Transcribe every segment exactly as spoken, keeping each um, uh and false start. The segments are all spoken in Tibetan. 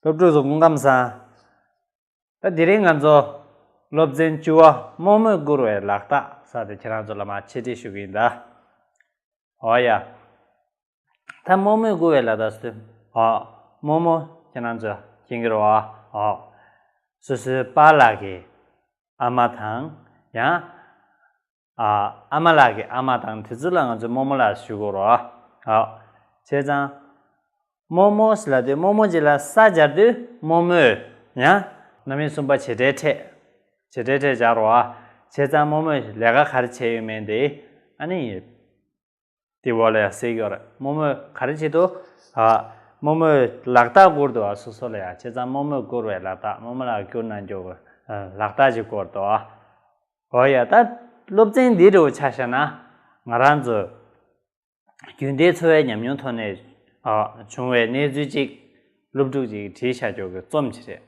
སློབ་ཕྲུག་ཚོ་སྐུ་ཁམས་བཟང་། ད་དེ་རིང་ང་ཚོ་སློབ་ཚན་བཅུ་པ་རྨོ་མོས་བསྐུར་བའི་ལག་རྟགས་ཟེར་དེ་ཁྱེད་རང་ཚོ་ལ་མར་འཆད་ཁྲིད་ཞུ་གི་ཡིན་ད། འོ་ཡ། ད་རྨོ་མོས་བསྐུར་བའི་ལག་རྟགས་ཟེར་དུས། འོ། རྨོ་མོ་ཁྱེད་རང་ཚོ་མཁྱེན་གྱི་རེད་བ། འོ། སོ་སོའི་པཱ་ལགས་ཀྱི་ཨ་མ་དང་། ཡང་། ཨ་ཨ་མ་ལགས་ཀྱི་ཨ་མ་དང་དེ་ཚོ་ལ་ང་ཚོས་རྨོ་མོ་ལགས་ཞུ་དགོས་རེད་བ། འོ། བྱས་ཙང་། རྨོ་མོ་ཟེར་ལབ་དུས་རྨོ་མོ་ཅིག་ལ་ས་སྦྱར་དུས་རྨོ་མོས། ཡང་། རྣམ་དབྱེ་གསུམ་པ་བྱེད་སྒྲའི་ཕྲད། བྱེད་སྒྲའི་ཕྲད་སྦྱར་རོ། བྱས་ཙང་རྨོ་མོས་ལས་ཀ་ག་རེ་བྱས་ཡོད་མེད་དེ། ཨ་ནི། དེ་འོག་ལ་ཡང་གསལ་གྱི་ཡོད་རེད། རྨོ་མོས་ག་རེ་བྱེད་དོ། ཨ། རྨོ་མོས་ལག་རྟགས་བསྐུར་འདུག་ཨ། སོ་སོ་ལ་ཡང་། བྱས་ཙང་རྨོ་མོས་བསྐུར་བའི་ལག་རྟགས། རྨོ་མོ་ལགས་བསྐུར་གནང་རྒྱུ་ལག་རྟགས་ཅིག་བསྐུར་འདུག་ཨ། འོ་ཡ། ད་སློབ་ཚན་འདི་འདྲ་བོ་ཆ་བཞག་ན། ང་རང་ཚོ་རྒྱུན་ལྡན་འཚོ་བའི་ཉམས་མྱོང་ཐོག་ནས། ཨ། བྱུང་བའི་གནས་ཚུལ་ཅིག་སློབ་ཕྲུག་ཅིག་གིས་བྲིས་བཞག་རྒྱུ་གི་རྩོམ་ཅིག་རེད།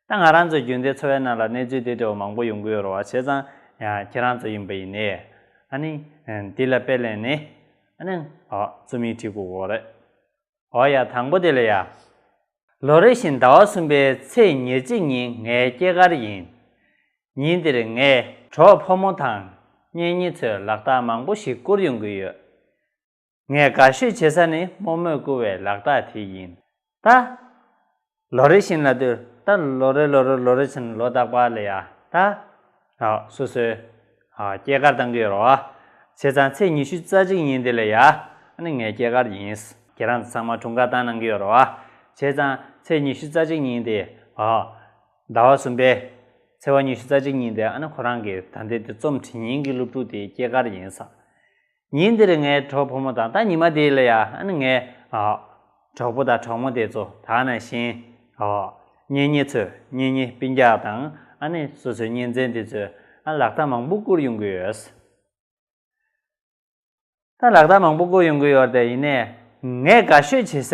ད་ང་རང་ཚོ་རྒྱུན་ལྡན་འཚོ་བའི་ནང་ལ་གནས་ཚུལ་དེ་འདྲ་བོ་མང་པོ་ཡོང་གི་ཡོད་རེད་བ། བྱས་ཙང་ཡང་ཁྱེད་རང་ཚོ་ཡིན་པ་ཡིན་ནའི། ཨ་ནི། འདི་ལ་དཔེ་ལེན་ནས། ཨ་ནི། ཨ། རྩོམ་ཡིག་བྲིས་དགོས་ཀྱི་རེད། འོ་ཡ། དང་པོ་དེ་ལ་ཡ། ལོ་རེ་བཞིན་ཟླ་བ་གསུམ་པའི་ཚེས་ཉེར་གཅིག་ཉིན་ངའི་སྐྱེས་སྐར་ཡིན། ཉིན་དེར་ངས་གྲོགས་ཕོ་མོ་དང་གཉེན་ཉེ་ཚོས་ལག་རྟགས་མང་པོ་ཞིག་བསྐུར་ཡོང་གི་ཡོད། ངས་དགའ་ཤོས་བྱེད་ས་ནི་རྨོ་མོས་བསྐུར་བའི་ལག་རྟགས་དེ་ཡིན། ད། ལོ་རེ་བཞིན་ལབ་དུས་ད་ལོ་རེ་ལོ་རེ་ལོ་རེ་བྱས་ནས་ལོ་རྟག་པར་ལ་ཡ། ད། ཨ། སོ་སོའི། ཨ། སྐྱེས་སྐར་བཏང་གི་ཡོད་རེད་བ། བྱས་ཙང་ཚེས་ཉི་ཤུ་རྩ་གཅིག་ཉིན་དེ་ལ་ཡ། ཨ་ནི་ངའི་སྐྱེས་སྐར་ཡིན། ཁྱེད་རང་ཚོ་ཚང་མ་དྲུང་ཁ་བཏང་གནང་གི་ཡོད་རེད་བ། བྱས་ཙང་ཚེས་ཉི་ཤུ་རྩ་གཅིག་ཉིན་དེ། ཨ། ཟླ་བ་གསུམ་པའི་ཚེས་པ་ཉི་ཤུ་རྩ་གཅིག་ཉིན་དེ། ཨ་ནི་ཁོ་རང་གི་ད་ལྟའི་དེ་རྩོམ་འབྲི་མཁན་གྱི་སློབ་ཕྲུག་དེའི་སྐྱེས་སྐར་ཡིན་ས། ཉིན་དེར་ངའི་གྲོགས་ཕོ་མོ་དང་། ད་ཉི་མ་དེ་ལ་ཡ། ཨ་ནི་ངའི། ཨ། གྲོགས་པོ་དང་གྲོགས་མོ་དེ་ཚོ། ད་ག་ནང་བཞིན། ཨ། གཉེན་ཉེ་ཚོས། གཉེན་ཉེ་སྤུན་ཀྱག་དང་། ཨ་ནི་སོ་སོའི་གཉེན་ཚན་དེ་ཚོས། ཨ། ལག་རྟགས་མང་པོ་བསྐུར་ཡོང་གི་ཡོད། ད་ལག་རྟགས་མང་པོ་བསྐུར་ཡོང་གི་ཡོད་རེད་དེ། ཡིན་ནའི་ངས་དགའ་ཤོས་བྱེད་ས་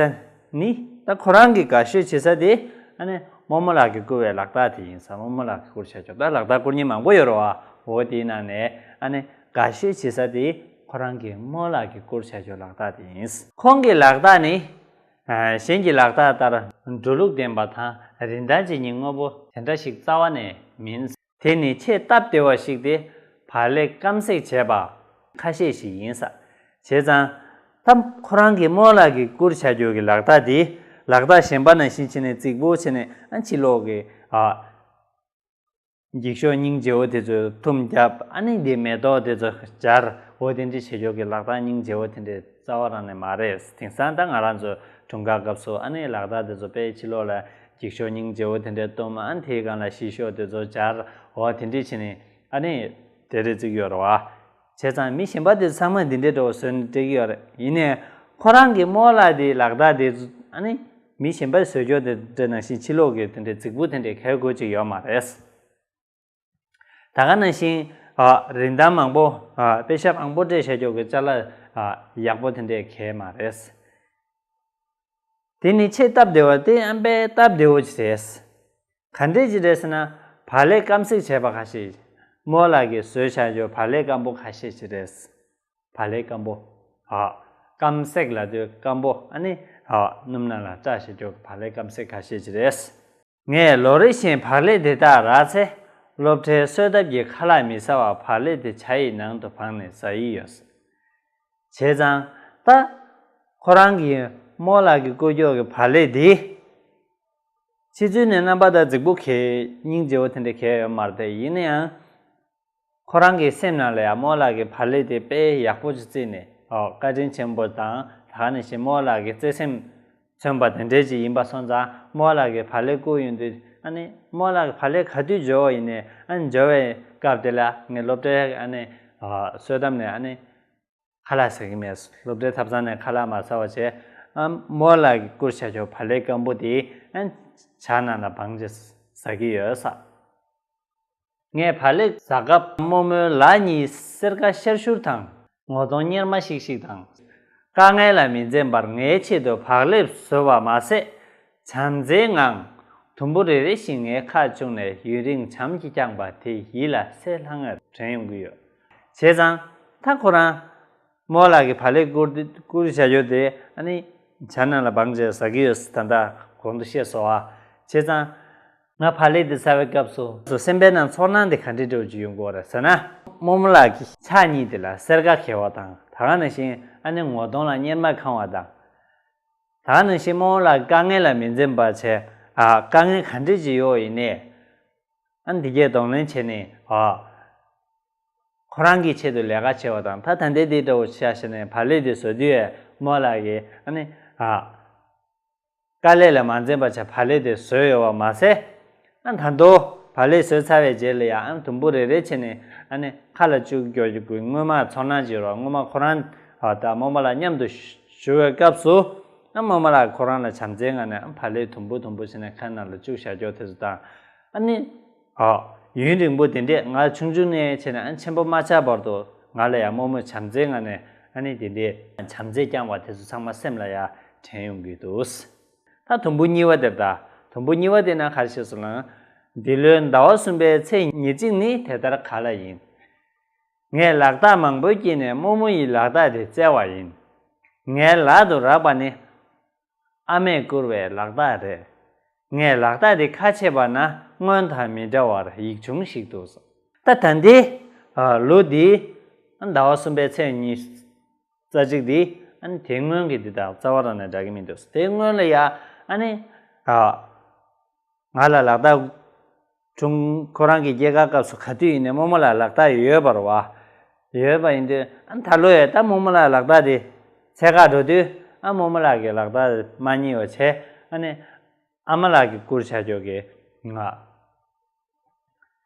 ནི། ད་ཁོ་རང་གིས་དགའ་ཤོས་བྱེད་ས་དེ། ཨ་ནི་རྨོ་མོ་ལགས་ཀྱིས་བསྐུར་བའི་ལག་རྟགས་དེ་ཡིན་ས། རྨོ་མོ་ལགས་ཀྱིས་བསྐུར་བྱས་ཆོག་ད་ལག་རྟགས་བསྐུར་མཁན་མང་པོ་ཡོད་རེད་བ། འོ། དེའི་ནང་ནས། ཨ་ནི་དགའ་ཤོས་བྱེད་ས་དེ་ཁོ་རང་གི་རྨོ་ལགས་ཀྱིས་བསྐུར་བྱས་ཆོག་ལག་རྟགས་དེ་ཡིན། ཁོང་གི་ལག་རྟགས་ནི། ཨ། གཞན་གྱི་ལག་རྟགས་ལྟར་འགྲོ་ལུགས་ལྡན་པ་དང་རིན་ཐང་ཇེ་ཉུང་དངོས་པོ་དེ་འདྲ་ཞིག་རྩ་བ་ནས་མིན། དེ་ནི་ཆེས་སྟབས་བདེ་བ་ཞིག་སྟེ། བག་ལེབ་སྐམ་སྲེག་བྱས་པ་ཁ་ཤས་ཤིག་ཡིན་ས། བྱས་ཙང་། ད་ཁོ་རང་གི་རྨོ་ལགས་ཀྱིས་བསྐུར་བྱ་རྒྱུ་གི་ལག་རྟགས་དེ། ལག་རྟགས་གཞན་པ་ནང་བཞིན་བྱས་ནས་རྫིག་པོ་བྱས་ནས། ཨ། ཕྱི་ལོགས་ཀྱི། ཨ། འགྱིག་ཤོག་སྙིང་རྗེ་བོ་དེ་ཚོ་ཐུམ་བརྒྱབ། ཨ་ནི་དེ་མེ་ཏོག་དེ་ཚོ་སྦྱར། འོ། དེ་འདྲ་བྱེད་རྒྱུ་གི་ལག་རྟགས་སྙིང་རྗེ་བོ་དེ་འདྲ་རྩ་བ་རང་ནས་མ་རེད། དེང་སང་ད་ང་རང་ཚོ་དྲུང་ཁག་སྐབས་སུ། ཨ་ནི་ལག་རྟགས་དེ་ཚོ་དཔེ་ཕྱི་ལོགས་ལ་འགྱིག་ཤོག་སྙིང་རྗེ་བོ་དེ་འདྲ་བཏུམ། ཨ་ནི་དེའི་སྒང་ལ་ཤིང་ཤོག་དེ་ཚོ་སྦྱར། འོ། དེ་འདྲ་བྱས་ནས། ཨ་ནི་དེ་འདྲ་བརྩི་གི་ཡོད་རེད་བ། བྱས་ཙང་མི་གཞན་པ་དེ་ཚང་མས་འདི་འདྲའི་འདྲ་བོ་བཟོས་ནས་སྤྲད་ཀྱི་ཡོད་རེད། ཡིན་ནའི་ཁོ་རང་གི་རྨོ་ལགས་དེའི་ལག་རྟགས་དེ། ཨ་ནི་མི་གཞན་པས་བཟོས་རྒྱུ་དེ་འདྲ་ནང་བཞིན་ཕྱི་ལོགས་ཀྱི་དེ་འདྲའི་རྫིག་པོ་དེ་འདྲའི་གལ་དགོས་ཅིག་ཡོད་མ་རེད། ད་ག་ནང་བཞིན། ཨ། རིན་ཐང་མང་པོ། ཨ། པེ་ཤ་མང་པོ་སྤྲད་བྱ་རྒྱུ་གི་ཅ་ལག་ཨ། ཡག་པོ་དེ་འདྲའི་གལ་མ་རེད། དེ་ནི་ཆེས་སྟབས་བདེ་བ། དེ་ཨ་དཔེ་སྟབས་བདེ་བོ་ཅིག་རེད། ག་འདྲས་ཅིག་རེད་ཟེར་ན། བག་ལེབ་སྐམ་སྲེག་བྱས་པ་ཁ་ཤས། རྨོ་ལགས་ཀྱིས་བཟོས་བཞག་རྒྱུ་བག་ལེབ་སྐམ་པོ་ཁ་ཤས་ཅིག་རེད། བག་ལེབ་སྐམ་པོ། ཨ། སྐམ་སྲེག་ལབ་དུས་སྐམ་པོ། ཨ་ནི། ཨ། སྣུམ་ནང་ལ་བཀྲ་བྱེད་རྒྱུ་བག་ལེབ་སྐམ་སྲེག་ཁ་ཤས་ཅིག་རེད། ངས་ལོ་རེ་བཞིན་བག་ལེབ་དེ་དག་རག་ཚེ། སློབ་གྲྭའི་གསོལ་ཐབ་ཀྱི་ཁ་ལག་མི་ཟ་བར་བག་ལེབ་དེ་ཇ་ཡི་ནང་དུ་བངས་ནས་ཟ་ཡི་ཡོད། བྱས་ཙང་། ད་ཁོ་རང་གི་རྨོ་ལགས་ཀྱིས་བསྐུར་རྒྱུ་གི་བག་ལེབ་དེ། ཕྱི་ཚུལ་ནས་རྣམ་པ་ད་རྫིག་པོ་གས། སྙིང་རྗེ་བོ་དེ་འདྲ་གས་ཡོད་མ་རེད་དེ། ཡིན་ན་ཡང་། ཁོ་རང་གི་སེམས་ནང་ལ་ཡང་རྨོ་ལགས་ཀྱིས་བག་ལེབ་དེ་དཔེ་ཡག་པོ་ཅིག་བརྩིས་ནས། ཨོ། བཀའ་དྲིན་ཆེན་པོ་དང་། ད་ག་ནང་བཞིན་རྨོ་ལགས་ཀྱི་བརྩེ་སེམས་མཚོན་པ་དེ་འདྲས་ཅིག་ཡིན་པ་སོང་ཙང་། རྨོ་ལགས་ཀྱིས་བག་ལེབ་བསྐུར་ཡོང་དུས། ཨ་ནི་རྨོ་ལགས་ཀྱིས་བག་ལེབ་ག་དུས་འབྱོར་བ་ཡིན་ནའི། ཨ་ནི་འབྱོར་བའི་སྐབས་དེ་ལ་ངས་སློབ་གྲྭའི། ཨ་ནི། ཨ། གསོལ་ཐབ་ནས། ཨ་ནི། ཁ་ལག་ཟ་གི་མེད། སློབ་གྲྭའི་ཐབ་ཚང་ནས་ཁ་ལག་མ་ཟ་བ་བྱས། ཨ། རྨོ་ལགས་ཀྱིས་བསྐུར་བྱ་རྒྱུ་བག་ལེབ་སྐམ་པོ་དེ། ཨ། ཇ་ནང་ལ་སྦངས་བྱས་ཟ་གི་ཡོད་ས། ངས་བག་ལེབ་ཟ་སྐབས་རྨོ་མོའི་ལག་གཉིས་སེར་ཁ་ཤར་ཤུར་དང་། ངོ་གདོང་གཉེར་མ་ཤིག་ཤིག་དང་། དཀའ་ངལ་ལ་མི་འཛེམ་པར་ངའི་ཆེད་དུ་བག་ལེབ་བཟོས་པ་མ་ཟད། བྱམས་བརྩེའི་ངང་། དུམ་བུ་རེ་རེ་བཞིན་ངའི་ཁ་བཅུག་ནས་ཡུན་རིང་བྱམས་ཀྱིས་བསྐྱངས་པ་དེ་ཡིད་ལ་སྲན་ལྷང་ངེར་དྲན་ཡོང་གི་ཡོད། བྱས་ཙང་། ད་ཁོ་རང་རྨོ་ལགས་ཀྱིས་བག་ལེབ་བསྐུར། བསྐུར་བྱ་རྒྱུ་དེ། ཨ་ནི་ཇ་ནང་ལ་སྦངས་བྱས་ཟ་གི་ཡོད། ད་ལྟ་གོང་དུ་བཤད་སོང་ཨ། བྱས་ཙང་། ང་བག་ལེབ་དེ་ཟ་བའི་སྐབས་སུ་སེམས་པའི་ནང་ཚོར་སྣང་དེ་ག་འདྲ་འདྲ་བོ་ཅིག་ཡོང་གི་ཡོད་རེད་ཟེར་ན། རྨོ་མོ་ལགས་ཀྱི་ཕྱག་གཉིས་དེ་ལ་སེར་ཁ་གས་པ་དང་། ད་ག་ནང་བཞིན་ཨ་ནི་ངོ་གདོང་ལ་གཉེར་མ་ཁེངས་པ་དང་། ད་ག་ནང་བཞིན་རྨོ་མོ་ལགས་དཀའ་ངལ་ལ་མི་འཛེམ་པ་བྱས། ཨ། དཀའ་ངལ་ག་འདྲ་ཅིག་ཡོད་ཡིན་ནའི། ཨ་ནི་འདི་གས་གདོང་ལེན་བྱས་ནས། ཨ། ཁོ་རང་གི་ཆེད་དུ་ལས་ཀ་བྱས་པ་དང་། ད་ད་ལྟའི་འདི་འདྲ་བོ་ཆ་བཞག་ནས་བག་ལེབ་དེ་བཟོ་དུས་རྨོ་ལགས་ཀྱིས་ཨ་ནི། ཨ། དཀའ་ལས་ལ་མ་འཛེམ་པ་བྱས་བག་ལེབ་དེ་བཟོས་ཡོད་པ་མ་ཟད། ཨ། ད་དུང་བག་ལེབ་བཟོས་ཚར་བའི་རྗེས་ལ་ཡང་། ཨ། དུམ་བུ་རེ་རེ་བྱས་ནས་ཨ་ནི་ཁ་ལ་བཅུག་རྒྱུ་གི་སྔོན་མ་ཚོར་སྣང་ཅིག་ཡོད་རེད། སྔོན་མ་ཁོ་རང་། ཨ། དང་རྨོ་མོ་ལགས་མཉམ་དུ་བཞུགས་པའི་སྐབས་སུ། ཨ། རྨོ་མོ་ལགས་ཁོ་རང་ལ་བྱམས་བརྩེའི་ངང་ནས། ཨ། བག་ལེབ་དུམ་བུ་དུམ་བུ་བྱས་ནས་ཁ་ནང་ལ་བཅུག་བཞག་རྒྱུ་དེ་ཚོ་དང་། ཨ་ནི། ཨ། ཡུན་རིང་པོ་དེ་འདྲས། ང་ཆུང་ཆུང་ནས་བྱས་ནས། ཨ། ཆེན་པོ་མ་ཆགས་བར་དུ་ང་ལ་ཡང་རྨོ་མོས་བྱམས་བརྩེའི་ངང་ནས། ཨ་ནི་དེ་འདྲས་བྱམས་བརྩེ་བསྐྱངས་པ་དེ་ཚོ་ཚང་མ་སེམས་ལ་ཡང་དྲན་ཡོང་གི་འདུག། ད་དུམ་བུ་གཉིས་པ་དེར་ལྟ། དུམ་བུ་གཉིས་པ་དེ་ན་ག་རེ་བཤད་སོང་ལབ་ན། འདི་ལོའི་ཟླ་བ་གསུམ་པའི་ཚེས་ཉེར་གཅིག་ནི་དེ་ལྟར་ག་ལ་ཡིན། ངས་ལག་རྟགས་མང་པོའི་དཀྱིལ་ནས་རྨོ་མོ་ཡི་ལག་རྟགས་དེ་བཙལ་བ་ཡིན། ངའི་ལག་ཏུ་རག་པ་ནི་ཨ་མས་བསྐུར་བའི་ལག་རྟགས་རེད། ངས་ལག་རྟགས་དེ་ཁ་ཕྱེས་པ་ན་སྔོན་དང་མི་འདྲ་བར་ཡིག་ཆུང་ཞིག་འདུག། ད་ད་ལྟའི། ཨ། ལོ་འདིའི་ཟླ་བ་གསུམ་པའི་ཚེས་ཉི་ཤུ་རྩ་གཅིག་འདི། ཨ་ནི་དེ་སྔོན་གྱི་འདི་དང་རྩ་བ་རང་ནས་འདྲ་གི་མི་འདུག། དེ་སྔོན་ལ་ཡ། ཨ་ནི། ཨ། ང་ལ་ལག་རྟགས་ཁྲུང་། ཁོ་རང་གི་སྐྱེས་སྐར་སྐབས་སུ་ག་དུས་ཡིན་ནའི་རྨོ་མོ་ལགས་ལག་རྟགས་ཡོད་པ་རེད་པ། ཡོད་པ་ཡིན་དུས། ཨ། ད་ལོ་ཡ་ད་རྨོ་མོ་ལགས་ལག་རྟགས་དེ་འཚོལ་ག་འགྲོ་དུས། ཨ། རྨོ་མོ་ལགས་ཀྱི་ལག་རྟགས་མ་རྙེད་པ་བྱས། ཨ་ནི་ཨ་མ་ལགས་ཀྱིས་བསྐུར་བྱ་རྒྱུ་གི། ང་།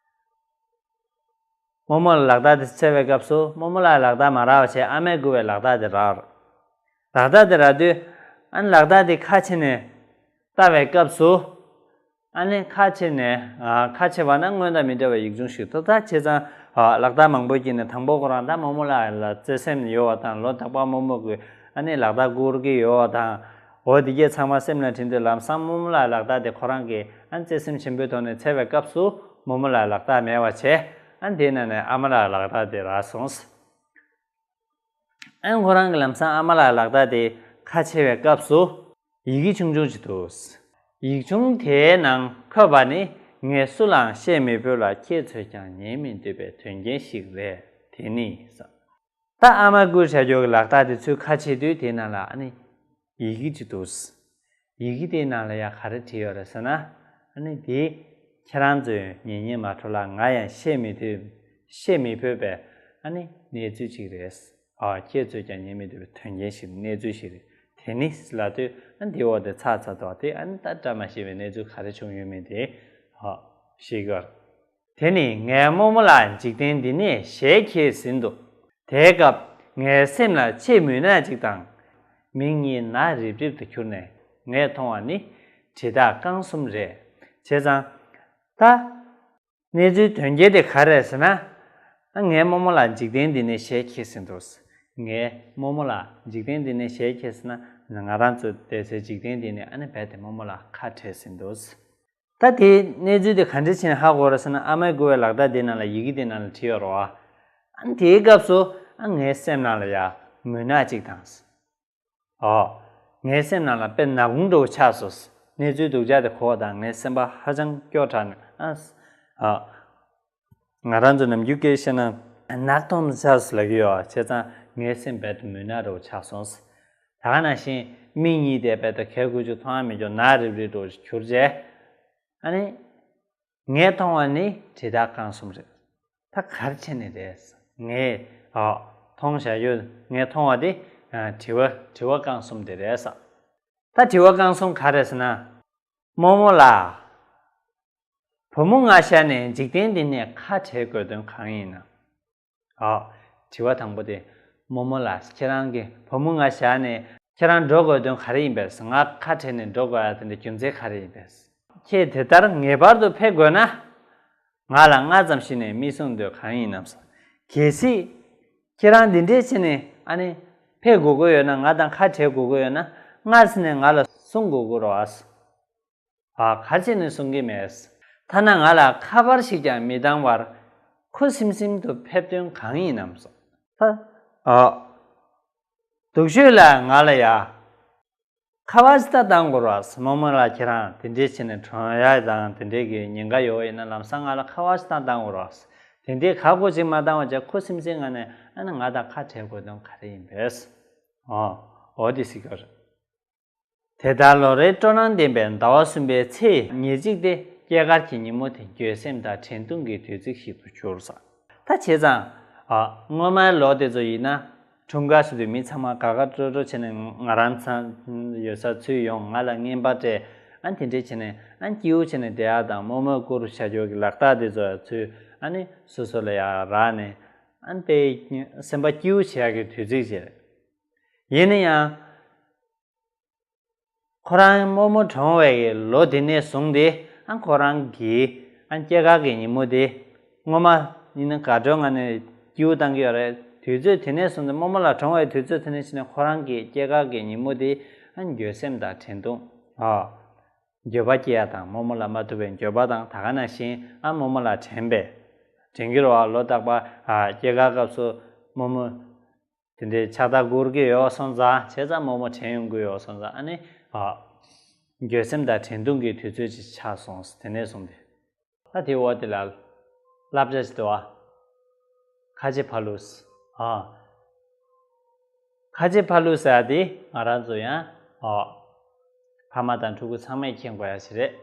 རྨོ་མོ་ལ་ལག་རྟགས་དེ་འཚོལ་བའི་སྐབས་སུ་རྨོ་མོ་ལགས་ལག་རྟགས་མ་རག་པ་བྱས། ཨ་མས་བསྐུར་བའི་ལག་རྟགས་དེ་རག། ལག་རྟགས་དེ་རག་དུས། ཨ་ནི་ལག་རྟགས་དེ་ཁ་ཕྱེ་ནས་ལྟ་བའི་སྐབས་སུ། ཨ་ནི་ཁ་ཕྱེ་ནས། ཨ། ཁ་ཕྱེ་བ་ན་སྔོན་དང་མི་འདྲ་བའི་ཡིག་ཆུང་ཞིག་འདུག། ད་བྱས་ཙང་། ཨ། ལག་རྟགས་མང་པོའི་དཀྱིལ་ནས་དང་པོ་ཁོ་རང་ད་རྨོ་མོ་ལགས་ལ་བརྩེ་སེམས་ཡོད་པ་དང་། ལོ་རྟག་པར་རྨོ་མོ་གི། ཨ་ནི་ལག་རྟགས་བསྐུར་གྱི་ཡོད་པ་དང་། འོ་དེ་གས་ཚང་མ་སེམས་ལ་དྲན་དུས། ལམ་སང་རྨོ་མོ་ལགས་ལག་རྟགས་དེ་ཁོ་རང་གིས། ཨ། བརྩེ་སེམས་ཆེན་པོའི་ཐོག་ནས་འཚོལ་བའི་སྐབས་སུ་རྨོ་མོ་ལགས་ལག་རྟགས་མེད་པ་བྱས། ཨ། དེའི་ནང་ནས་ཨ་མ་ལགས་ལག་རྟགས་དེ་རག་སོང་། ཨ། ཁོ་རང་གིས་ལམ་སང་ཨ་མ་ལགས་ལག་རྟགས་དེ་ཁ་ཕྱེ་བའི་སྐབས་སུ་ཡི་གེ་ཆུང་ཆུང་ཅིག་འདུག། ཡིག་ཆུང་དེའི་ནང་འཁོད་པ་ནི། ངས་སུ་ལའང་བཤད་མི་ཕོད་ལ། ཁྱེད་ཚོས་ཀྱང་ཉན་མི་འདོད་པའི་དོན་རྐྱེན་ཞིག་རེད། དེ་ནི། ད་ཨ་མ་བསྐུར་བྱ་རྒྱུ་གི་ལག་རྟགས་དེ་ཚུར་ཁ་ཕྱེ་དུས། དེའི་ནང་ལ་ཨ་ནི་ཡི་གེ་ཅིག་འདུག། ཡི་གེ་དེའི་ནང་ལ་ཡང་ག་རེ་བྲིས་ཡོད་རེད་ཟེར་ན། ཨ་ནི་དེ་ཁྱེད་རང་ཚོས་ཉན་ཉན་མ་འགྲོ་ལ། ང་ཡང་བཤད་མི་ཐུབ། བཤད་མི་ཕོད་པའི་ཨ་ནི་གནས་ཚུལ་ཅིག་རེད། ཨ། ཁྱེད་ཚོས་ཀྱང་ཉན་མི་ཐུབ་པའི་དོན་རྐྱེན་ཞིག། གནས་ཚུལ་ཞིག་རེད། དེ་ནི་ལབ་དུས། ཨ། དེའི་འོག་དེ་ཚར་ཚར་འདུག། དེ་ཨ་ནི་ད་བཀྲ་མ་ཤིས་པའི་གནས་ཚུལ་ག་རེ་བྱུང་ཡོད་མེད་དེ། ཨ། ཤེས་ཀྱི་ཡོད། དེ་ནི་ངའི་རྨོ་མོ་ལགས་འཇིག་རྟེན་འདི་ནས་ཞལ་གྱེས་ཟིན་འདུག། དེའི་སྐབས་ངའི་སེམས་ལ་ཆེས་མུན་ནག་ཅིག་དང་། མིག་གཉིས་ནག་རིབ་རིབ་ཏུ་གྱུར་ནས། ངས་མཐོང་བ་ནི་དྲི་རྟགས་རྐང་གསུམ་རེད། བྱས་ཙང་། ད་གནས་ཚུལ་དོན་རྐྱེན་དེ་ག་རེ་རེད་ཟེར་ན། ཨ། ངའི་རྨོ་མོ་ལགས་འཇིག་རྟེན་འདི་ནས་ཞལ་གྱེས་ཟིན་འདུག། ངའི་རྨོ་མོ་ལགས་འཇིག་རྟེན་འདི་ནས་ཞལ་གྱེས་ཟིན་ན། ང་རང་ཚོ་བསྡད་སའི་འཇིག་རྟེན་འདི་ནས། ཨ་ནི་རྦད་དེ་རྨོ་མོ་ལགས་ཁ་བྲལ་ཟིན་འདུག། ད་དེའི་གནས་ཚུལ་དེ་ག་འདྲ་བྱས་ནས་ཧ་གོ་རེད་ཟེར་ན། ཨ་མས་བསྐུར་བའི་ལག་རྟགས་དེའི་ནང་ལ། ཡི་གེ་དེའི་ནང་ལ་བྲིས་ཡོད་རེད་པ། ཨ། དེའི་སྐབས་སུ། ཨ། ངའི་སེམས་ནང་ལ་ཡ་མུན་ནག་ཅིག་དང་། ཨོ། ངའི་སེམས་ནང་ལ་དཔེ་ནག་ཁུང་འདྲ་བོ་ཆགས་སོང་། གནས་ཚུལ་སྡུག་ཅག་དེ་གོ་བ་དང་། ངའི་སེམས་པ་ཧ་ཅང་སྐྱོ་དྲགས་ནས། ཨ། ཨ། ང་རང་ཚོ་ནམ་རྒྱུན་སྐད་བཤད་ན་ནག་ཐོམ་ཆགས་སོང་ལབ་ཀྱི་ཡོད། བྱས་ཙང་ངའི་སེམས་རྦད་དེ་མུན་ནག་འདྲ་བོ་ཆགས་སོང་། ད་ག་ནང་བཞིན་མིག་གཉིས་དེ་རྦད་དེ་ག་གེ་ཅིག་མཐོང་ཡ་མེད་རྒྱུ་ནག་རིབ་རིབ་འདྲ་བོ་ཞིག་གྱུར་རྗེས། ཨ་ནི། ངས་མཐོང་བ་ནི་དྲི་རྟགས་རྐང་གསུམ་རེད། ད་ག་རེ་བྱས་ནས་རེད། ངས། ཨ། མཐོང་བཞག་ཡོད། ངས་མཐོང་བ་དེ། ཨ། དྲི་བ། དྲི་བ་རྐང་གསུམ་དེ་རེད་ཟེར། ད་དྲི་བ་རྐང་གསུམ་ག་རེ་རེད་ཟེར་ན། རྨོ་མོ་ལགས། བུ་མོ་ང་བཞག་ནས་འཇིག་རྟེན་འདི་ནས་ཁ་བྲལ་དགོས་དོན་གང་ཡིན་ནམ། ཨ། དྲི་བ་དང་པོ་དེ། རྨོ་མོ་ལགས། ཁྱེད་རང་གིས་བུ་མོ་ང་བཞག་ནས་ཁྱེད་རང་འགྲོ་དགོས་དོན་ག་རེ་ཡིན་པས། ང་ཁ་བྲལ་ནས་འགྲོ་དགོས་ཡ་དེ་འདྲ་རྒྱུ་མཚན་ག་རེ་ཡིན་པས། ཁྱེད་དེ་ལྟར་ངེས་པར་དུ་ཕེབས་དགོས་ན། ང་ལ་སྔ་ཙམ་ཞིག་ནས་མི་གསུང་འདོད་གང་ཡིན་ནམ་ཟེར། གལ་སྲིད་ཁྱེད་རང་འདི་འདྲས་བྱས་ནས། ཨ་ནི། ཕེབས་དགོས་ཀྱི་ཡོད་ན། ང་དང་ཁ་བྲལ་དགོས་ཀྱི་ཡོད་ན། སྔ་ས་ནས་ང་ལ་གསུང་དགོས་ཀྱི་རེད་པ། ཨ། ག་རེ་བྱས་ནས་གསུང་གི་མེད། ཐ་ན་ང་ལ་ཁ་པར་ཞིག་ཀྱང་མི་བཏང་བར་ཁུ་སིམ་སིམ་དུ་ཕེབས་དོན་གང་ཡིན་ནམ་ཟེར། ད། ཨ། སྡུག་ཤོས་ལ་ང་ལ་ཡ། ཁ་པར་ཅིག་ད་བཏང་དགོས་རེད་བ། རྨོ་མོ་ལགས་ཁྱེད་རང་དེ་འདྲས་བྱས་ནས་གྲོངས་ཡག་དང་དེ་འདྲས་ཀྱི་ཉེན་ཁ་ཡོད་པ་ཡིན་ན་ལམ་སང་ང་ལ་ཁ་པར་ཅིག་ད་བཏང་དགོས་རེད་བ། དེ་འདྲས་ཁག་པོ་ཅིག་མ་བཏང་བ་བྱས་ཁོ་སེམས་སེམས་ངང་ནས་ཨ་ནི་ང་དང་ཁ་བྲལ་དགོས་དོན་ག་རེ་ཡིན་པས། ཨོ། འོ་དེ་ཟེར་གྱི་ཡོད་རེད། དེ་ལྟར་ལོ་རེའི་སྤྲོ་སྣང་ལྡན་པའི་ཟླ་བ་གསུམ་པའི་ཚེས་ཉེར་གཅིག་སྟེ་སྐྱེས་སྐར་གྱི་ཉིན་མོ་དེ་འགྱོད་སེམས་དང་དྲན་གདུང་གི་དུས་ཚིགས་ཤིག་ཏུ་གྱུར་སོང་། ད་བྱས་ཙང་། ཨ། སྔོན་མའི་ལོ་དེ་ཚོ་ཡིན་ན། འཁྲུངས་སྐར་ཟེར་དུས་མི་ཚང་མ་དགའ་དགའ་སྤྲོ་སྤྲོ་བྱས་ནས་ང་རང་ཚང་ཡོད་སར་ཚུར་ཡོང་། ང་ལ་རྔན་པ་སྤྲད། ཨ་དེ་འདྲས་བྱས་ནས་ཨ་སྐྱིད་པོ་བྱས་ནས་བསྡད་ཡག་དང་རྨོ་མོས་བསྐུར་བྱ་རྒྱུ་གི་ལག་རྟགས་དེ་ཚོ་ཚུར་ཨ་ནི་སོ་སོ་ལ་ཡར་རག་ནས་ཨ་ནི་དཔེ་སེམས་པ་སྐྱིད་པོ་བྱེད་ཡག་གི་དུས་ཚིགས་ཤིག་རེད། ཡིན་ན་ཡང་། ཁོ་རང་རྨོ་མོ་གྲོངས་པའི་ལོ་དེ་ནས་བཟུང་སྟེ་ཨ་ཁོ་རང་གི་ཨ་སྐྱེས་སྐར་གྱི་ཉིན་མོ་དེ་སྔོན་མ་ཡིན་ན་དགའ་སྤྲོའི་ངང་ནས་སྐྱིད་པོ་བཏང་གི་ཡོད་རེད། དུས་ཚོད་དེ་ནས་བཟུང་སྟེ་རྨོ་མོ་ལགས་གྲོངས་པའི་དུས་ཚོད་དེ་ནས་བཟུང་ནས་ཁོ་རང་གི་སྐྱེས་སྐར་གྱི་ཉིན་མོ་དེ་ཨ་འགྱོད་སེམས་དང་དྲན་གདུང་། ཨ། འགྱོད་པ་སྐྱེ་ཡག་དང་རྨོ་མོ་ལ་མ་ཐུག་པའི་འགྱོད་པ་དང་ད་ག་ནང་བཞིན་ཨ་རྨོ་མོ་ལ་དྲན་པས། དྲན་གྱི་རེད་བ། ལོ་རྟག་པར་ཨ་སྐྱེས་སྐར་སྐབས་སུ་རྨོ་མོ་དེ་འདྲའི་ཕྱག་རྟགས་བསྐུར་གྱི་ཡོད་སོང་ཙང་། བྱས་ཙང་རྨོ་མོ་དྲན་ཡོང་གི་ཡོད་སོང་ཙང་། ཨ་ནི། ཨ། འགྱོད་སེམས་དང་དྲན་གདུང་གི་དུས་ཚོད་ཅིག་ཆགས་སོང་། དེ་ནས་བཟུང་སྟེ། ད་དེའི་འོག་དེ་ལ་བསླབ་བྱ་ཅིག་འདུག་ཨ། ཁ་ཆེ་ཕ་ལུས། ཨ། ཁ་ཆེ་ཕ་ལུས་ཟེར་ཡག་དེ་ང་རང་ཚོ་ཡང་། ཨ། ཕ་མ་དང་ཕྲུ་གུ་ཚང་མས་མཁྱེན་དགོས་ཡག་ཞིག་རེད།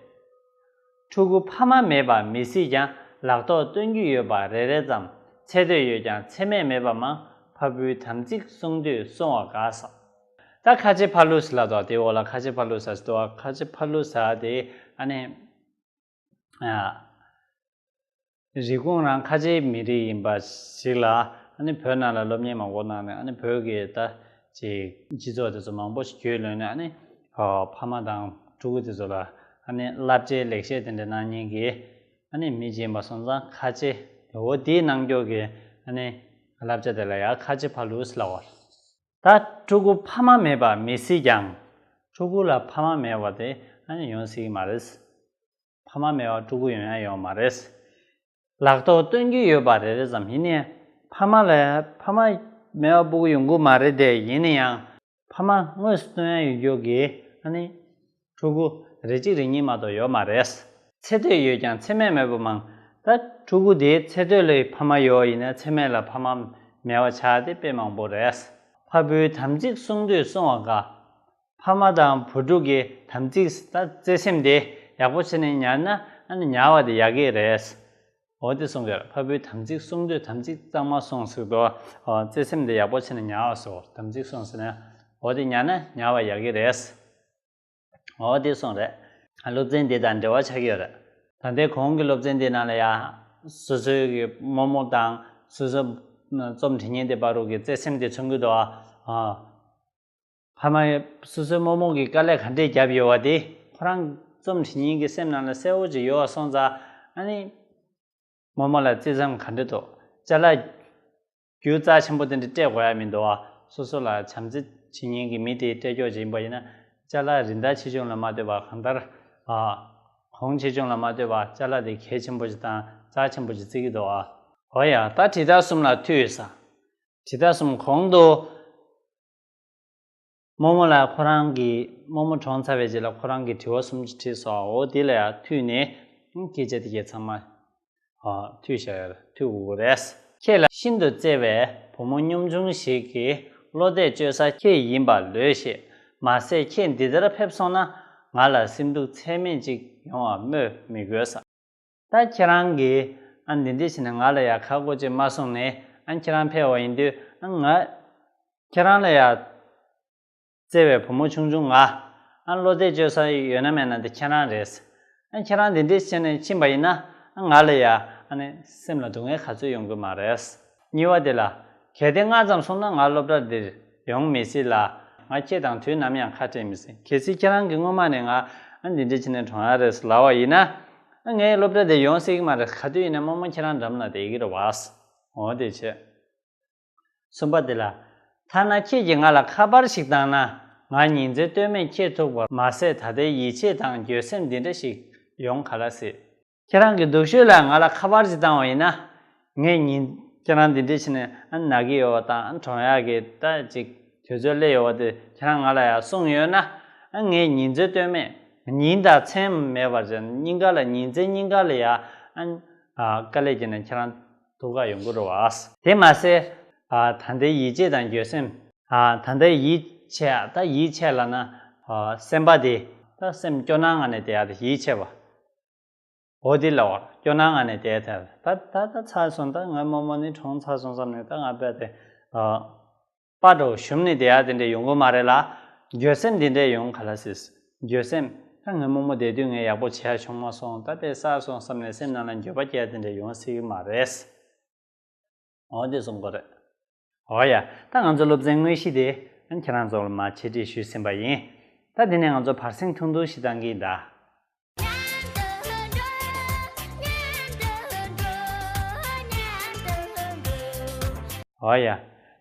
ཕྲུ་གུ་ཕ་མ་མེད་པ་མི་སྲིད་ཀྱང་། ལག་ཐོགས་སྟོན་རྒྱུ་ཡོད་པ་རེ་རེ་ཙམ། ཚེ་སྟོད་ཡོད་ཀྱང་ཚེ་སྨད་མེད་པ་མང་། ཕ་བུའི་དམ་ཚིག་བསྲུང་དུས་བསྲུང་བ་དགའ་ས། ད་ཁ་ཆེ་ཕ་ལུས་ལབ་དུས་དེའི་འོག་ལ་ཁ་ཆེ་ཕ་ལུས་ཟེར་དུས། ཁ་ཆེ་ཕ་ལུས་ཟེར་དེ་ཨ་ནི། ཨ། རིགས་ཁོང་རང་ཁ་ཆེའི་མི་རིགས་ཡིན་པ་ཞིག་ལ། ཨ་ནི་བོད་ནང་ལ་སློབ་གཉེར་མང་པོ་གནང་ནས། ཨ་ནི་བོད་ཀྱི་ད་ཅིག་སྤྱི་ཚོགས་དེ་ཚོ་མང་པོ་ཞིག་རྒྱུས་ལོན་ནས། ཨ་ནི། ཨ། ཕ་མ་དང་ཕྲུ་གུ་དེ་ཚོ་ལ་ཨ་ནི་བསླབ་བྱའི་ལེགས་བཤད་དེ་འདྲ་གནང་མཁན་གྱི་ཨ་ནི་མི་ཅིག་ཡིན་པ་སོང་ཙང་། ཁ་ཆེ་འོ་དེའི་རྣམ་འགྱུར་གྱི་ཨ་ནི་བསླབ་བྱ་དེ་ལ་ཡང་ཁ་ཆེ་ཕ་ལུས་ལབ་པ། ད་ཕྲུ་གུ་ཕ་མ་མེད་པ་མི་སྲིད་ཀྱང་། ཕྲུ་གུ་ལ་ཕ་མ་མེད་པ་དེ་ཨ་ནི་ཡོང་སྲིད་ཀྱི་མ་རེད། ཕ་མ་མེད་པར་ཕྲུ་གུ་ཡོང་ཡག་ཡོད་མ་རེད། ལག་ཐོགས་སྟོན་རྒྱུ་ཡོད་པ་རེ་རེ་ཙམ་ཡིན་ནའི། ཕ་མ་ལ་ཕ་མ་མེད་པར་ཕྲུ་གུ་ཡོང་གི་མ་རེད་དེ། ཡིན་ན་ཡང་ཕ་མ་དངོས་སུ་སྟོན་ཡག་ཡོད་རྒྱུ་གི་ཨ་ནི་ཕྲུ་གུ་རེ་གཅིག་རེ་གཉིས་མ་གཏོགས་ཡོད་མ་རེད། ཚེ་སྟོད་ཡོད་ཀྱང་ཚེ་སྨད་མེད་པ་མང་། ད་ཕྲུ་གུ་དེ་ཚེ་སྟོད་ལ་ཕ་མ་ཡོད་ཡིན་ན། ཚེ་སྨད་ལ་ཕ་མ་མེད་པ་ཆགས་དེ་དཔེ་མང་པོ་རེད། ཕ་བུའི་དམ་ཚིག་བསྲུང་དུས་བསྲུང་བ་དགའ། ཕ་མ་དང་བུ་ཕྲུག་གི་དམ་ཚིག་ད་བརྩེ་སེམས་དེ་ཡག་པོ་བྱས་ནས་ཉར་ན། ཨ་ནི་ཉར་བ་དེ་ཡག་གི་རེད། འོ་དེ་གསུང་གི་རེད། ཕ་བུའི་དམ་ཚིག་བསྲུང་དུས། དམ་ཚིག་གཙང་མ་བསྲུང་ཟེར་དུས། ཨ། བརྩེ་སེམས་དེ་ཡག་པོ་བྱས་ནས་ཉར་བ་ཟེར། དམ་ཚིག་བསྲུང་ཟེར་ན། འོ་དེ་ཉར་ན་ཉར་བ་ཡག་གི་རེད། འོ་དེ་གསུངས་རེད། སློབ་ཚན་འདི་དང་འབྲེལ་བ་ཆགས་ཀྱི་ཡོད་རེད། ད་ལྟའི་གོང་གི་སློབ་ཚན་འདི་ནང་ལ་ཡང་སོ་སོའི་གི་རྨོ་མོ་དང་སོ་སོ་རྩོམ་འབྲི་མཁན་དེ་བར་དུ་གི་བརྩེ་སེམས་དེ་མཚོན་གྱི་འདུག་ཨ། ཨ། ཕ་མ་སོ་སོའི་རྨོ་མོ་གིས་དཀའ་ལས་ག་འདྲས་བརྒྱབ་ཡོད་པ་དེ་ཁོ་རང་རྩོམ་འབྲི་མཁན་གྱི་སེམས་ནང་ལ་གསལ་པོ་ཅིག་ཡོད་པ་སོང་ཙང་། ཨ་ནི། རྨོ་མོ་ལ་བརྩེ་སེམས་ག་འདྲ་འདུག་ཅ་ལག་རྒྱུ་རྩ་ཆེན་པོ་དེ་འདྲ་སྤྲད་དགོས་ཡ་མི་འདུག་ཨ། སོ་སོ་ལ་བྱམས་བརྩེ་བྱེད་མཁན་གྱི་མི་དེ་སྤྲད་རྒྱུ་ཅིག་ཡིན་པ་ཡིན་ན། ཅ་ལག་རིན་ཐང་ཆེ་ཆུང་ལ་མ་ལྟོས་པར། གང་ལྟར། ཨ། གོང་ཆེ་ཆུང་ལ་མ་ལྟོས་པར་ཅ་ལག་དེ་གལ་ཆེན་པོ་ཞིག་དང་རྩ་ཆེན་པོ་ཞིག་བརྩི་གི་འདུག་ཨ། འོ་ཡ། ད་དྲིལ་བསྒྲགས་གསུམ་ལ་མཐུད་ཡོད་ས། དྲིལ་བསྒྲགས་གསུམ་གོང་དུ། རྨོ་མོ་ལ་ཁོ་རང་གི་རྨོ་མོ་གྲོངས་ཚར་བའི་རྗེས་ལ་ཁོ་རང་གིས་དྲི་བ་གསུམ་ཅིག་དྲིས་སོང་། འོ་དེ་ལ་ཡང་མཐུད་ནས་སྐད་ཆ་དེ་གས་ཚང་མ། ཨ། མཐུད་བཞག་ཡོད། མཐུད་དགོས་ཀྱི་རེད། ཁྱེད་ལ་ཤིན་ཏུ་བརྩེ་བའི་བུ་མོ་གཉོམ་ཆུང་ཞིག་གིས་བློ་གཏད་བཅོལ་ས་ཁྱེད་ཡིན་པ་ལོས་ཤེས། མ་ཟད་ཁྱེད་འདི་ལྟར་ཕེབས་སོང་ན་ང་ལ་སེམས་སྡུག་ཚད་མེད་ཅིག་ཡོང་བ་སྨོས་མི་དགོས་ས། ད་ཁྱེད་རང་གིས་ཨ་འདི་འདྲ་བྱས་ནས་ང་ལ་ཡ་ཁག་པོ་ཅིག་མ་གསུངས་ནས། ཨ་ཁྱེད་རང་ཕེབས་པ་ཡིན་དུས། ཨ་ང་ཁྱེད་རང་ལ་ཡ་བརྩེ་བའི་བུ་མོ་ཆུང་ཆུང་ང་ཨ་བློ་གཏད་བཅོལ་ས་ཡོད་ན་མེད་ན་དེ་ཁྱེད་རང་རེད། ཨ་ཁྱེད་རང་འདི་འདྲ་བྱས་ནས་ཕྱིན་པ་ཡིན་ན། ཨ་ང་ལ་ཡ་ཨ་ནི་སེམས་ལ་སྡུག་བསྔལ་ག་ཚོད་ཡོང་གི་མ་རེད། གཉིས་པ་དེ་ལ། གལ་ཏེ་སྔ་ཙམ་སོང་ན་ང་སློབ་གྲྭ་འདིར་ཡོང་མི་སྲིད་ལ། ང་ཁྱེད་དང་དུས་ནམ་ཡང་ཁ་བྲལ་མི་སྲིད། གལ་སྲིད་ཁྱེད་རང་གིས་སྔོན་མ་ནས་ང་ཨ་འདི་འདྲ་བྱས་ནས་གྲོངས་ཡ་རེད་ཟེར་ལབ་པ་ཡིན་ན། ཨ་ངས་སློབ་གྲྭ་འདིར་ཡོང་སྲིད་ཀྱི་མ་རེད། ག་དུས་ཡིན་ན་རྨོ་མོ་ཁྱེད་རང་འགྲམ་ལ་བསྡད་ཀྱི་རེད་བ། འོ་དེ་བྱས། གསུམ་པ་དེ་ལ། ཐ་ན་ཁྱེད་ཀྱིས་ང་ལ་ཁ་པར་ཞིག་བཏང་ན། ང་ཉིན་མཚན་ལྟོས་མེད་ཁྱེད་ཐུག་པ་མ་ཟད། ད་ལྟའི་ཡིད་ཆེས་དང་འགྱོད་སེམས་འདི་འདྲ་ཞིག་ཡོང་ག་ལ་སྲིད། ཁྱེད་རང་གི་སྡུག་ཤོས་ལ་ང་ལ་ཁ་པར་ཅིག་བཏང་བ་ཡིན་ན། ངས་ཉིན་ཁྱེད་རང་འདི་འདྲ་བྱས་ནས་ཨ་ན་གི་ཡོད་པ་དང་། ཨ་གྲོངས་ཡག་གི་ད་ཅིག་དུས་ཚོད་སླེབས་ཡོད་པ་དེ་ཁྱེད་རང་ང་ལ་ཡང་གསུངས་ཡོད་ན། ཨ་ངས་ཉིན་མཚན་ལྟོས་མེད། ཉིན་དང་མཚན་མེད་པར་བྱས་ནས་སྙིང་ག་ལ་ཉིན་མཚན་སྙིང་ག་ལ་ཡ་ཨ་ཨ་དཀའ་ལས་བརྒྱབ་ནས་ཁྱེད་རང་ཐུག་ག་ཡོང་གི་རེད་བ། དེ་མ་ཟད་ཨ་ད་ལྟའི་ཡིད་ཆེས་དང་འགྱོད་སེམས། ཨ་ད་ལྟའི་ཡིད་ཆེས། ད་ཡིད་ཆེས་ལབ་ན་ཨ་སེམས་པ་དེ་ད་སེམས་སྐྱོ་སྣང་ངང་ནས་བསྡད་ཡ་དེ་ཡིད་ཆེས་པ། འོ་དེ་ལ་བར་སྐྱོ་སྣང་ངང་ནས་བསྡད་ཐལ། ད་ད་ད་ཚར་སོང་། ད་ང་རྨོ་མོ་ནི་གྲོངས་ཚར་སོང་བསམ་ནས་ད་ང་རྦད་དེ་ཨ་པ་འདྲ་བོ་ཞུམ་ནས་བསྡད་ཡ་དེ་འདྲ་ཡོང་གི་མ་རེད་ལ། འགྱོད་སེམས་དེ་འདྲ་ཡོང་ག་ལ་སྲིད། འགྱོད་སེམས། ད་ང་རྨོ་མོ་བསྡད་དུས་ངས་ཡག་པོ་བྱས་ཡ་བྱུང་མ་སོང་། ད་དཔེ་བསགས་སོང་བསམ་ནས་སེམས་ནང་ལ་འགྱོད་པ་སྐྱེ་ཡ་དེ་འདྲ་ཡོང་སྲིད་ཀྱི་མ་རེད། འོ་དེ་གསུང་གི་རེད། འོ་ཡ། ད་ང་ཚོ་སློབ་ཚན་དངོས་གཞི་དེ་ཁྱེད་རང་ཚོ་ལ་མར་འཆད་ཁྲིད་ཞུས་ཟིན་པ་ཡིན། ད་དེ་ནས་ང་ཚོ་བར་གསེང་ཐུང་ཐུང་ཞིག་བཏང་གི་ཡིན་ད། འོ་ཡ།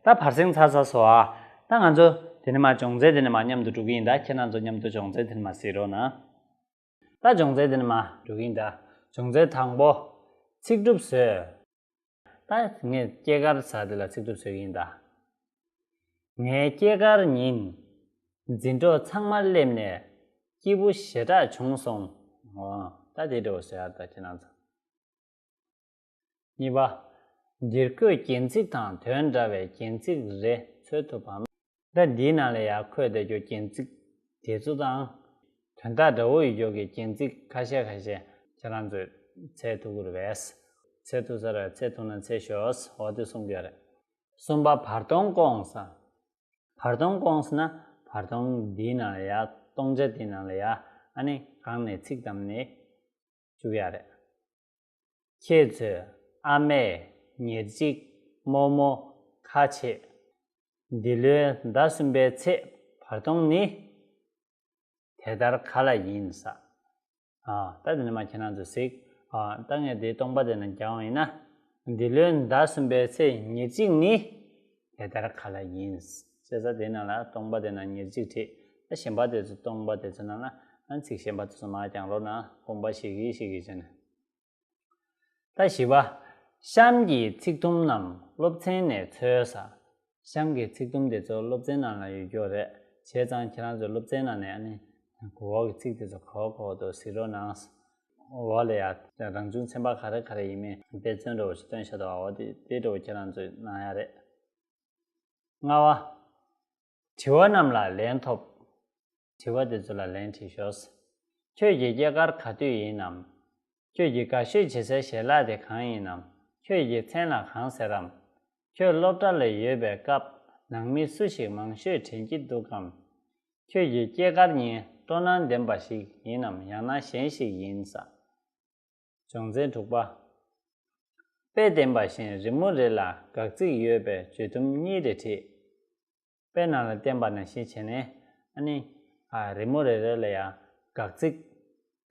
ད་བར་གསེང་ཚར་ཚར་སོང་ཨ། ད་ང་ཚོ་དེ་ནས་མར་སྦྱོང་ཚན་དེ་ནས་མར་མཉམ་དུ་འགྲོ་གི་ཡིན་ད། ཁྱེད་རང་ཚོ་མཉམ་དུ་སྦྱོང་ཚན་དེ་ནས་མར་གཟིགས་རོགས་གནང་། ད་སྦྱོང་ཚན་དེ་ནས་མར་འགྲོ་གི་ཡིན་ད། སྦྱོང་ཚན་དང་པོ། ཚིག་གྲུབ་བཟོས། ད་ངས་སྐྱེས་སྐར་ཟེར་དེ་ལ་ཚིག་གྲུབ་བཟོས་ཀྱི་ཡིན་ད། ངའི་སྐྱེས་སྐར་ཉིན། འཛིན་གྲོགས་ཚང་མ་སླེབས་ནས་སྐྱིད་པོ་ཞེ་དྲག་བྱུང་སོང་། འོ། ད་དེ་འདྲ་བོ་ཟེར་ཡ་ད་ཁྱེད་རང་ཚོ། གཉིས་པ། འདིར་འཁོད་རྒྱན་ཚིག་དང་དོན་འདྲ་བའི་རྒྱན་ཚིག་རེ་འཚོལ་ཐུབ་བམ། ད་འདིའི་ནང་ལ་ཡར་འཁོད་བསྡད་རྒྱུ་རྒྱན་ཚིག་དེ་ཚོ་དང་། དོན་དག་འདྲ་བོ་ཡོད་རྒྱུ་གི་རྒྱན་ཚིག་ཁ་ཤས་ཁ་ཤས་ཁྱེད་རང་ཚོས་འཚོལ་ཐུབ་ཀྱི་རེད་པས། འཚོལ་ཐུབ་ས་རེད། འཚོལ་ཐུབ་ན་འཚོལ་ཤོག་འོ་དེ་གསུངས་ཡོད་རེད། གསུམ་པ། བར་སྟོང་སྐོངས་ས། བར་སྟོང་སྐོངས་ཟེར་ན་བར་སྟོང་འདིའི་ནང་ལ་ཡ། སྟོང་ཆ་འདིའི་ནང་ལ་ཡ། ཨ་ནི་སྒང་ནས་ཚིག་བདམས་ནས་བཅུག་ཡ་རེད། ཁྱེད་ཚོས་ཨ་མས་ཉེར་གཅིག་རྨོ་མོ་ཁ་ཕྱེ། འདི་ལོའི་ཟླ་གསུམ་པའི་ཚེས་བར་སྟོང་ནི། དེ་ལྟར་ག་ལ་ཡིན་ས། ཨ། ད་དེ་ནས་མར་ཁྱེད་རང་ཚོས་གཟིགས། ཨ། ད་ངས་དེའི་སྟོང་པ་དེ་ནང་རྒྱག་པ་ཡིན་ན། འདི་ལོའི་ཟླ་གསུམ་པའི་ཚེས་ཉེར་གཅིག་ནི། དེ་ལྟར་ག་ལ་ཡིན། ཅེས་ས་དེའི་ནང་ལ་སྟོང་པ་དེ་ནང་ཉེར་གཅིག་བྲིས། ད་གཞན་པ་དེ་ཚོ་སྟོང་པ་དེ་ཚོ་ནང་ལ་ཨ་ཚིག་གཞན་པ་དེ་ཚོ་མར་རྒྱག་རོགས་གནང་། དགོངས་པ་བཞེས་གི་བཞེས་གི་བྱས་ནས། ད་བཞི་པ། གཤམ་གྱི་ཚིག་དུམ་རྣམས་སློབ་ཚན་ནས་འཚོལ་ས། གཤམ་གྱི་ཚིག་དུམ་དེ་ཚོ་སློབ་ཚན་ནང་ལ་ཡོད་རྒྱུ་རེད། བྱས་ཙང་ཁྱེད་རང་ཚོས་སློབ་ཚན་ནང་ནས་ཨ་ནི་གོ་བ་གི་ཚིག་དེ་ཚོ་གོ་གོ་དོ་གཟིགས་རོགས་གནང་། འོག་ལ་ཡ་རང་བྱུང་ཚན་པ་ག་རེ་ག་རེ་ཡིན་མིན་དཔེ་མཚོན་འདྲ་བོ་ཞིག་སྟོན་བཞག་འདུག་འོ་དེ་དེ་འདྲ་བོ་ཁྱེད་རང་ཚོས་གནང་ཡ་རེད། ལྔ་པ། དྲི་བ་རྣམས་ལ་ལན་ཐོབས། དྲི་བ་དེ་ཚོ་ལ་ལན་བྲིས་ཤོག་ཁྱོད་ཀྱི་སྐྱེས་སྐར་ག་དུས་ཡིན་ནམ། ཁྱོད་ཀྱི་དགའ་ཤོས་བྱེད་སའི་ཞལ་ལག་དེ་གང་ཡིན་ནམ། ཁྱོད་ཀྱི་མཚན་ལ་གང་ཟེར་རམ། ཁྱོད་སློབ་གྲྭ་ལ་ཡོད་པའི་སྐབས་ནང་མི་སུ་ཞིག་མང་ཤོས་དྲན་གྱི་འདུག་གམ། ཁྱོད་ཀྱི་སྐྱེས་སྐར་ཉིན་སྤྲོ་སྣང་ལྡན་པ་ཞིག་ཡིན་ནམ། ཡང་ན་གཞན་ཞིག་ཡིན་ས། སྦྱོང་ཚན་དྲུག་པ། དཔེ་བསྟན་པ་བཞིན་རི་མོ་རེ་ལ་དགག་ཚིག་ཡོད་པའི་བརྗོད་དུམ་གཉིས་རེ་བྲིས། དཔེ་ནང་ལ་བསྟན་པ་ནང་བཞིན་བྱས་ནས་ཨ་ནི། ཨ། རི་མོ་རེ་རེ་ལ་ཡང་དགག་ཚིག་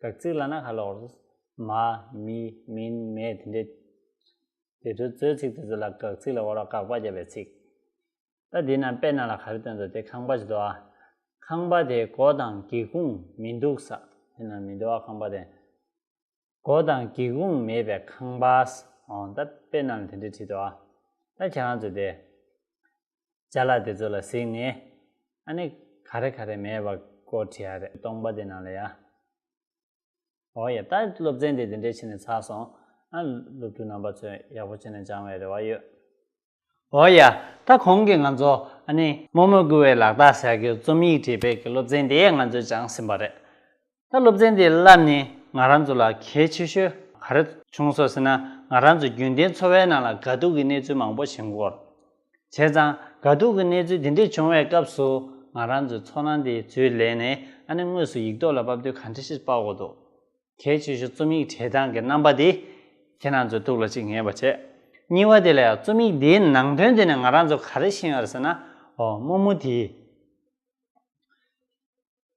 དགག་ཚིག་ལབ་ན་ག་ལ་འོར། མ། མི། མིན། མེད། དེ་འདྲའི། དེ་ཚོའི་རྩོད་ཚིག་དེ་ཚོ་ལ་དགག་ཚིག་ལབ་འོ་ར། དགག་པ་བརྒྱབ་པའི་ཚིག་ད་འདི་ན་དཔེ་ནང་ལ་ག་རེ་སྟོན་འདུག་དེ་ཁང་པ་ཞིག་འདུག་ཨ། ཁང་པ་དེའི་སྒོ་དང་སྒེའུ་ཁུང་མི་འདུག་ས། དེ་ན་མི་འདུག་ཨ་ཁང་པ་དེ། སྒོ་དང་སྒེའུ་ཁུང་མེད་པའི་ཁང་པ། འོ་ད་དཔེ་ནང་ལ་དེ་འདྲ་བྲིས་འདུག་ཨ། ད་ཁྱེད་རང་ཚོས་དེ། ཅ་ལག་དེ་ཚོ་ལ་གཟིགས་ནས། ཨ་ནི་ག་རེ་ག་རེ་མེད་པ་སྐོར་བྲིས་ཡ་རེད། སྟོང་པ་དེ་ནང་ལ་ཡ། འོ་ཡ། ད་སློབ་ཚན་དེ་དེ་འདྲས་བྱས་ནས་ཚར་སོང་། ཨ། སློབ་ཕྲུག་རྣམ་པ་ཚོས་ཡག་པོ་བྱས་ནས་སྦྱང་བའི་རེ་བ་ཡོད། འོ་ཡ། ད་གོང་གི་ང་ཚོ་ཨ་ནི་རྨོ་མོས་བསྐུར་བའི་ལག་རྟགས་ཟེར་རྒྱུ་རྩོམ་ཡིག་བྲིས་པའི་གི་སློབ་ཚན་དེ་ང་ཚོས་སྦྱངས་ཟིན་པ་རེད། ད་སློབ་ཚན་དེ་བསླབས་ནས་ང་རང་ཚོ་ལ་གལ་ཆེ་ཤོས་ག་རེ་བྱུང་སོང་ཟེར་ན། ང་རང་ཚོ་རྒྱུན་ལྡན་འཚོ་བའི་ནང་ལ་དགའ་སྡུག་གི་གནས་ཚུལ་མང་པོ་བྱུང་གི་ཡོད་རེད། བྱས་ཙང་དགའ་སྡུག་གི་གནས་ཚུལ་དེ་འདྲས་བྱུང་བའི་སྐབས་སུ་ང་རང་ཚོའི་ཚོར་སྣང་དེ་ཚུར་ལེན་ནས་ཨ་ནི་དངོས་སུ་ཡིག་ཐོག་ལ་ཕབ་དུས་ག་འདྲ་ཞིག་ཕབ་དགོས་འདུག་གལ་ཆེ་ཤོས་རྩོམ་ཡིག་བྲིས་སྟངས་ཀྱི་རྣམ་པ་དེ་ཁྱེད་རང་ཚོའི་ཐུགས་ལ་ཅིག་ངེས་པ་བྱས། གཉིས་པ་དེ་ལ་ཡང་རྩོམ་ཡིག་དེའི་ནང་དོན་དེ་ནས་ང་རང་ཚོ་ག་རེ་ཤེས་ཡོད་རེད་ཟེར་ན། འོ། རྨོ་མོ་དེས་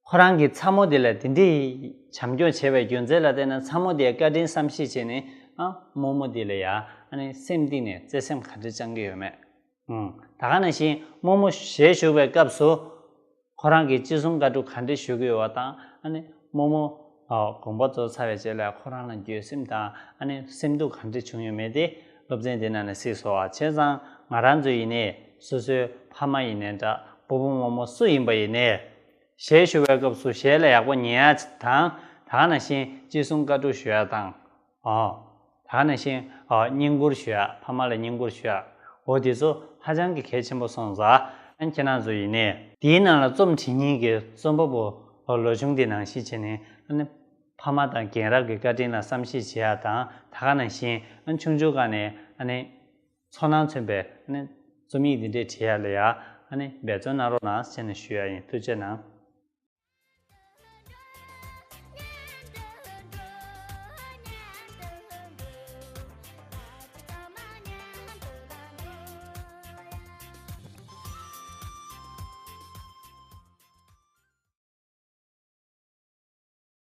ཁོ་རང་གི་ཚ་མོ་དེ་ལ་དེ་འདྲའི་བྱམས་སྐྱོང་བྱས་པའི་རྒྱུ་མཚན་ལ་བརྟེན་ནས་ཚ་མོ་དེས་བཀའ་དྲིན་བསམ་ཤེས་བྱས་ནས། ཨ། རྨོ་མོ་དེ་ལ་ཡ་ཨ་ནི་སེམས་གཏིང་ནས་བརྩེ་སེམས་ག་འདྲ་བཅངས་ཀྱི་ཡོད་མེད། ཨང་། ད་ག་ནང་བཞིན་རྨོ་མོ་ཞལ་བཞུགས་པའི་སྐབས་སུ། ཁོ་རང་གིས་ཅི་གསུང་བཀའ་སྒྲུབ་ག་འདྲ་ཞུ་གི་ཡོད་པ་དང་། ཨ་ནི་རྨོ་མོ། ཨ། དགོངས་པ་རྫོགས་ཚར་བའི་རྗེས་ལ་ཁོ་རང་ལ་འགྱོད་སེམས་དང་ཨ་ནི་སེམས་སྡུག་ག་འདྲ་བྱུང་ཡོད་མེད་དེ་སློབ་ཚན་དེ་ནང་ནས་གཟིགས་སོང་བ། བྱས་ཙང་ང་རང་ཚོ་ཡིན་ནའི་སོ་སོའི་ཕ་མ་ཡིན་ནའི་འདྲ། སྤོ་བོ་རྨོ་མོ་སུ་ཡིན་པ་ཡིན་ནའི། གཞས་ཞུ་བའི་སྐབས་སུ་གཞས་ལ་ཡག་པོ་ཉན་ཡ་དང་། ད་ག་ནང་བཞིན་ཅི་གསུང་བཀའ་སྒྲུབ་ཞུ་ཡ་དང་། ཨོ། ད་ག་ནང་བཞིན་ཨོ་བསྙེན་བཀུར་ཞུ་ཡ། ཕ་མ་ལ་བསྙེན་བཀུར་ཞུ་ཡ། འོ་དེ་ཚོ་ཧ་ཅང་གི་གལ་ཆེན་པོ་སོང་ཙང་། ཨ་ནི་ཁྱེད་རང་ཚོ་ཡིན་ནའི་དེའི་ནང་ལ་རྩོམ་བྲིས་མཁན་གྱི་རྩོམ་པ་པོ་ལོ་ཆུང་དེ་ནང་བཞིན་བྱས་ནས། ཨ་ནི་ཕ་མ་དང་རྒན་རབས་ཀྱི་བཀའ་དྲིན་ལ་བསམ་ཤེས་བྱེད་ཡ་དང་། ད་ག་ནང་བཞིན་ཨ་ནི་ཆུང་ཆུང་སྒང་ནས་ཨ་ནི་ཚོར་སྣང་མཚོན་པའི་ཨ་ནི་རྩོམ་ཡིག་འདི་འདྲས་བྲིས་ཡ་ལ་ཡ་ཨ་ནི་འབད་བརྩོན་གནང་རོགས་གནང་ཟེར་ནས་ཞུ་ཡ་ཡིན། ཐུགས་རྗེ་གནང་།